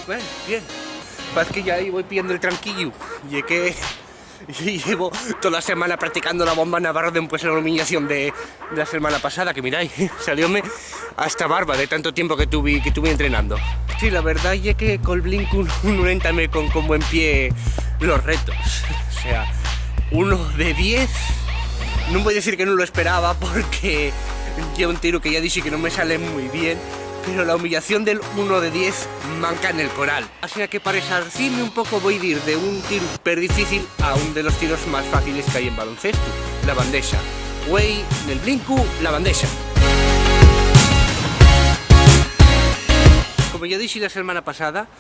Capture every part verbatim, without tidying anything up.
Bueno, bien. Parece que ya ahí voi pillando el tranquillo. Ye que llevo toda la semana practicando la bomba navarro después de la humillación de, de la semana pasada, que mirai, salióme hasta barba de tanto tiempo que tuve, que tuve entrenando. Sí, la verdad ye que col blinku nun entamé con, con buen pie los retos. O sea, uno de diez, nun voi decir que nun lo esperaba porque ye un tiru que ya dixi que non me sale mui bien, pero la humillación del uno de diez manca nel coral. Asina que pa resarcime un poco voi dir de un tiru perdifícil a un de los tiros más fáciles que hai en baloncestu, la bandexa. Güei, nel blinku, la bandexa. Como ya dixi la semana pasada,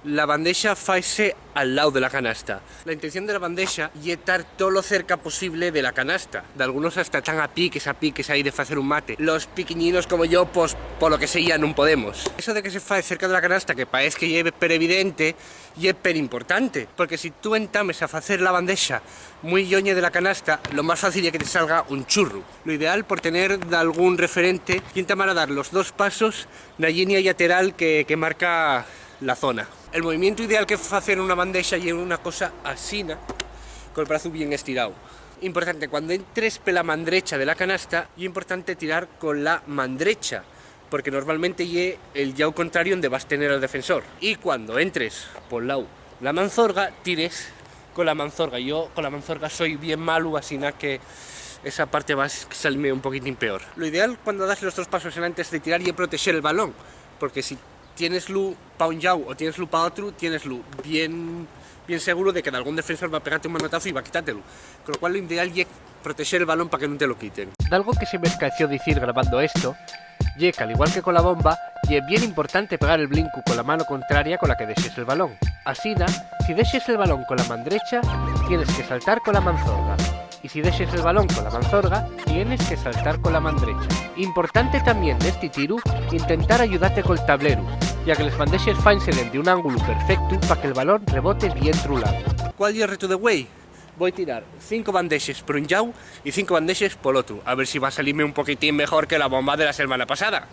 la bandexa faise al lado de la canasta. La intención de la bandexa ye tar todo lo cerca posible de la canasta. Dalgunos hasta tán a piques, a piques ahí de facer un mate. Los piquiñinos como yo, pos, polo que seya, nun podemos. Eso de que se fai cerca de la canasta, que paez que ye per evidente, ye per importante, porque si tú entames a facer la bandexa mui lloñe de la canasta, lo más fácil ye que te salga un churru. Lo ideal, por tener dalgún referente, ye entamar a dar los dos pasos na llinia llateral que, que marca la zona. El movimientu ideal que facer una bandexa ye una cosa asina, col brazu bien estirao. Importante, cuando entres pela man drecha de la canasta, ye importante tirar con la man drecha, porque normalmente ye el llau contrario onde vas tener al defensor. Y cuando entres pol lau la manzorga, tires con la manzorga. Yo con la manzorga soi bien malu, asina que esa parte va a salime un poquitín peor. Lo ideal cuando das los dos pasos enantes de tirar ye protexer el balón, porque si tienes-lu pa un llau o tienes-lu pa otru, tienes-lu bien, bien seguro de que dalgún defensor va a pegarte un manotazu y va a quitátelu. Con lo cual, lo ideal ye protexer el balón pa que nun te lo quiten. Dalgo que se me escaeció dicir grabando esto ye que, al igual que cola bomba, ye bien importante pegar el blinku cola mano contraria cola que dexes el balón. Asina, si dexes el balón cola man drecha, tienes que saltar cola manzorga. Y si dexes el balón cola manzorga, tienes que saltar cola man drecha. Importante tamién nesti tiru, intentar ayudate col tableru, ya que les bandexes fáinse dende un ángulu perfectu pa que'l balón rebote bien trulao. ¿Cuál ye el retu de güei? Voi tirar cinco bandexes por un llau y cinco bandexes pol otru, a ver si va a salime un poquitín mejor que la bomba de la selmana pasada.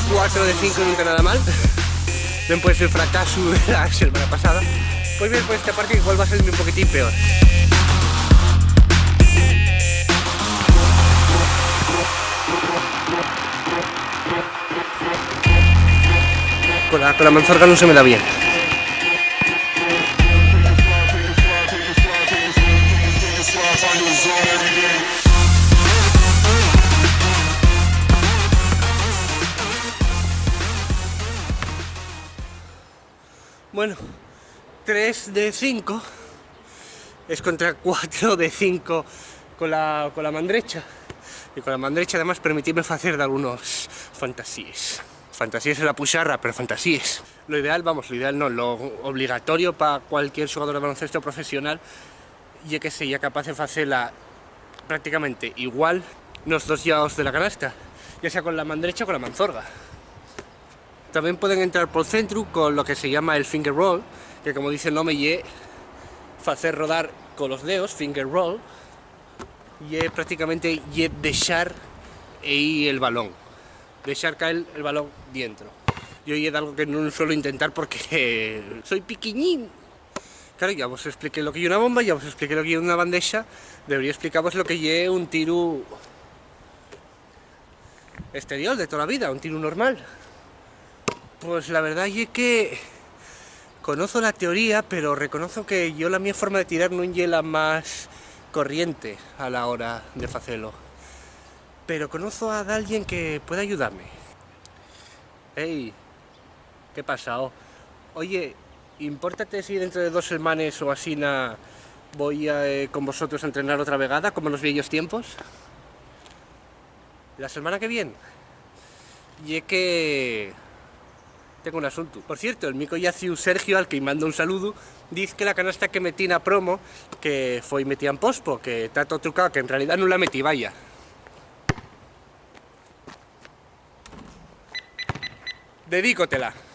Cuatro de cinco nun ta nada mal. Dempués del fracasu de la selmana pasada. Pues bien, pues esta parte igual va a salime un poquitín peor. Con la, con la manzorga nun se me da bien. Bueno, tres de cinco es contra cuatro de cinco con la, con la man drecha. Y con la man drecha, además, permitime facer dalgunos fantasíes. Fantasíes en la puxarra, pero fantasíes. Lo ideal, vamos, lo ideal no, lo obligatorio pa cualquier xugador de baloncestu profesional ye que seya capaz de facela prácticamente igual nos dos llaos de la canasta, ya sea con la man drecha o con la manzorga. Tamién pueden entrar pol centru con lo que se llama el finger roll, que, como dice'l nome, ye facer rodar colos deos, finger roll, ye prácticamente ye dexar ehí el balón, dexar caer el balón dientro. Yo ye dalgo que nun suelo intentar porque soi piquiñín. Claro, ya vos expliqué lo que ye una bomba, ya vos expliqué lo que ye una bandexa, debería explicavos lo que ye un tiru exterior de toda la vida, un tiru normal. Pues la verdá ye que conozo la teoría, pero reconozo que yo, la mía forma de tirar nun ye la más corriente a la hora de facelo. Pero conozo a dalguien que puede ayudame. Ey, ¿qué pasa, ho? Oye, ¿impórtate si dentro de dos selmanes o asina voi a, eh, con vosotros a entrenar otra vegada, como nos vieyos tiempos? La selmana que vien. Ye que Tengo un asuntu. Por cierto, el mi collaciu Sergio, al que-y mando un saludu, diz que la canasta que metí na promo, que foi metía en pospo, que ta too trucao, que en realidá nun la metí, vaya. Dedícotela.